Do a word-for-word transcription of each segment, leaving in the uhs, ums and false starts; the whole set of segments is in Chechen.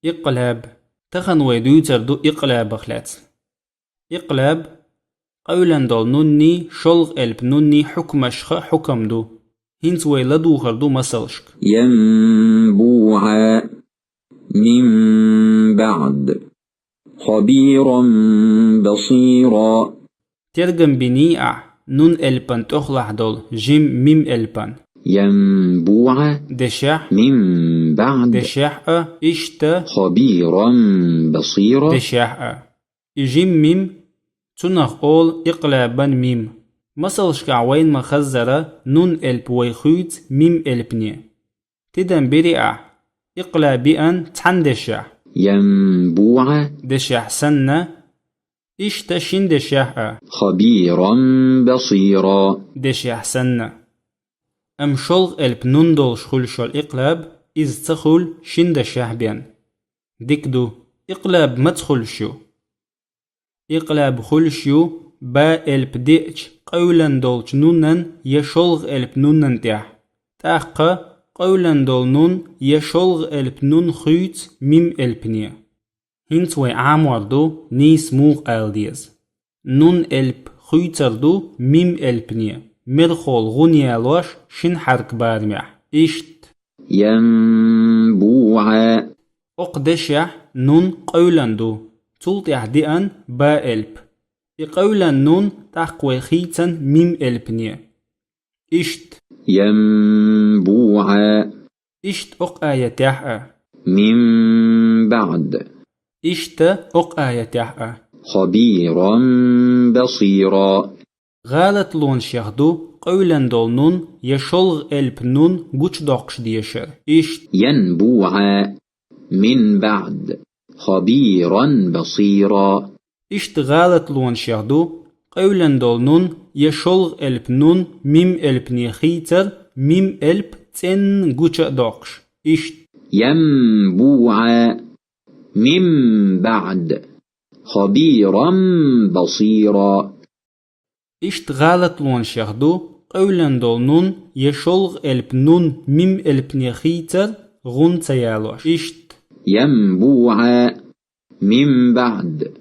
Икълаб. Тахан вай дуьйцур ду икълабах лаьцна. Икълаб къевлан долу нунний, шолгӀа элп нунний хьукмашха хьукам ду. ХӀинца вай ладугӀур ду масалшка. ينبوعا. من بعد. خبيرا بصيرا. Тергам биний ахь нун элпан тӀехула долу жим мим элпан. ينبوعا. Дешехь. من بعد. Дешехь а, иштта. خبيرا بصيرا. Дешехь а. И жим мим, цунах олу икълабан мим. Масалшкахь вайна ма-хаззара, нун элп вай хуьйцу мим элпане. Тидам бирий ахь, икълаб биан цхьана дешехь. ينبوعا. Дешехь санна. Иштта шина дешехь а. خبيرا بصيرا. Дешехь санна. Амма шолгӀа элп нун долуш хуьлуш йолу икълаб, иза ца хуьлу шина дешехь бен. Дика ду, икълаб маца хуьлуш ю? Икълаб хуьлуш ю ба элп деача къевлан долчу нунан я шолгӀа элп нунан тӀехь. ТӀаккха къевлан долу нун я шолгӀа элп нун хуьйцу мим элпане. ХӀинца вай Ӏамор ду нийса муха ала деза. Нун элп хуьйцур ду мим элпане, мерхол гӀун ялош шина хьарка барамехь. Иштта. ينبوعا. Окху дешехь нун къевлан ду, цул тӀехь деан ба элп. И къевлан нун тӀаккха вай хийцан мим элпане. Иштта. ينبوعا. Иштта окху аятехь а. من بعد. Иштта окху аятехь а. خبيرا بصيرا. ГӀалатлонашех ду къевлан долу нун я шолгӀа элп нун гучудоккхуш дешар. Иштта. ينبوعا. من بعد. خبيرا بصيرا. Иштта гӀалатлонашех ду къевлан долу нун я шолгӀа элп нун мим элпане хийцар, мим элп цӀенна гуча а доккхуш. Иштта. ينبوعا. من بعد. خبيرا بصيرا. Иштта гӀалатлонашех ду къевлан долу нун я шолгӀа элп нун мим элпане хийцар, гӀун ца ялош. Иштта. ينبوعا. من بعد.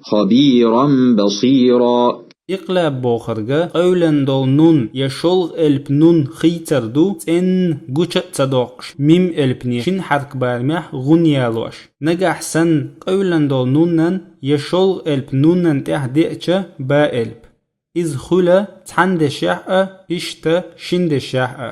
خبيرا بصيرا. Икълаб бохург къевлан долу нун я шолгӀа элп нун хийцар ду, цӀенна гуча а ца доккхуш, мим элпане шина хьарка барамехь гӀун ялош. Нагахь санна къевлан долу нунан я шолгӀа элп нунан тӀехь деача ба элп. Иза хуьла цхьана дешехь а, иштта шина дешехь а.